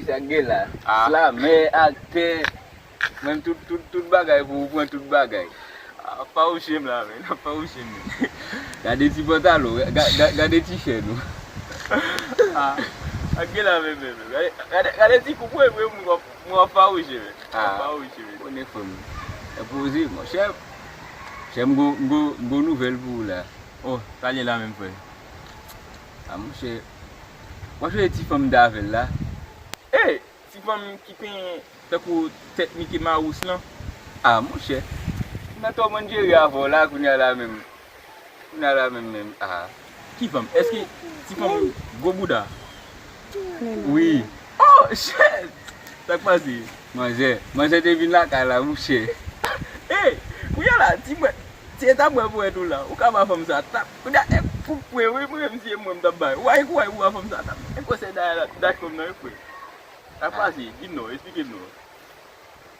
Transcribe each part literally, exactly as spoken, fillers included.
Sa k gen la. Ah. Slamè, aktè. Mwen tout, tout, tout bagay pou ou pran tout bagay. Ah, fawouche m la, men. Fawouche m, men. Gade ti pantalon, ga- ga- gade ti chèn ou. Ah, sa k gen la, men, men, men. Gade, gade, gade ti koup, wi, wi, mwen, mwen fawouche, men. Ah, fawouche, men. Konnen fanm. E poze, monchè. Chè, m gon, m gon, m gon nouvèl pou ou la. Oh, sa l ye la menm, frè? Ah, monchè. Mwen jwe ti fanm m t avè l la. Ey, ti fanm ki penyen tankou tèt Mickey Mouse lan. Ah, monchè. M nan Tom and Jerry avè w la, kounye a la menm. Kounye a la menm, menm. Ah. Ki fanm? Èske ti fanm gwo bouda? Wi. Oh, shit! Sa k pase? Manzè, manzè te vin lakay la, monchè. Ey, kounye a la, ti mwen, ti eta mwen pou èt ou la. Ou ka ba fanm sa tap. Kounye a, e pou pwen, wi, mwen, m si e mwen m t ap bay. Ou a, ou a, ou a fanm sa tap. E konsèy da, da fanm nan, wi, frè. Sa k pase? Di m non, eksplike m non.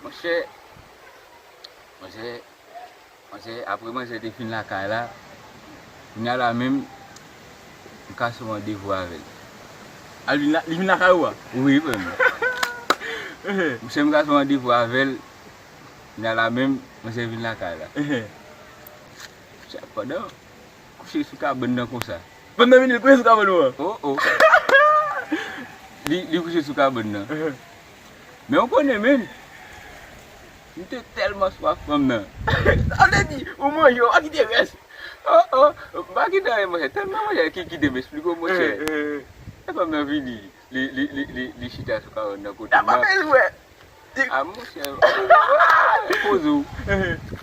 Monchè, manzè, manzè, apre manzè te fin lakay la, kounye a la menm, m kase yon randevou avè l. Al vin la, li vin lakay ou a? Wi, frè m. Monchè, m kase yon randevou avè l, kounye a la menm, manzè vin lakay la. Monchè, pandan kouche sou kabann nan konsa. Fanm nan vini, l kouche sou kabann ou an. Oh, oh. Li, li kouche sou kabann nan. Men ou konnen, men. M te tèlman swaf fanm nan. Sa vle di, ou manje, ou pa kite rès. Oh, oh. M pa kite anyen, monchè. Tèlman manje ki kite m eksplike w, monchè. Eh, eh. Lè fanm nan vini, li, li, li, li, li chita sou kabann nan kote m nan. Nan pa bezwen. A, monchè. Poze w.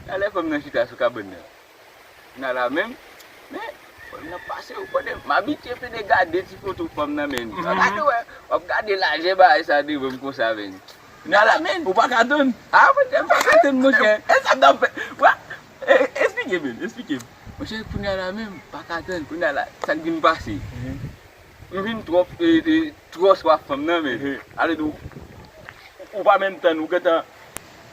Talè fanm nan chita sou kabann nan. Nan la menm. Men, fanm nan pase, ou konnen, m abitye pede gade ti foto fanm nan, men. Gade, wè, w ap gade lajè bagay sa devan m konsa, men. Nan la menm. Ou pa ka tann. A, monchè, m pa ka tann, monchè. E sa m t ap fè. Wa, e, eksplike, men, eksplike m. Monchè, kounye a la menm, m pa ka tann. Kounye a la, sa k vin pase? M vin twò, e, e, twò swaf fanm nan, men. Ale di w, ou pa menm tann, ou gentan.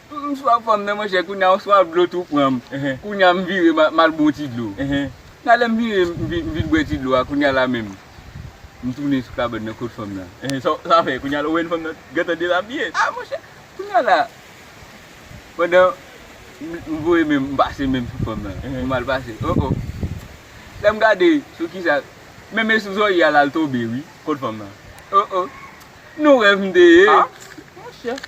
M swaf fanm nan, monchè, kounye a yon swaf dlo tou pran m. Kounye a m vire, m a- m al bwè yon ti dlo. Nan lè m vire, m vin, m vin bwè ti dlo a, kounye a la menm. M tounen sou kabann nan kot fanm nan. Sa, sa fè, kounye a la, ou wè fanm nan gentan dezabiye. A, monchè, kounye a la, pandan m, m voye men m, m pase men m sou fanm nan. Pou m al pase. Oh, oh. Lè m gade sou kisa, men men sou zòrye a l al tonbe, wi. Kot fanm nan? Oh, oh. Nou rèv m te ye. A, monchè.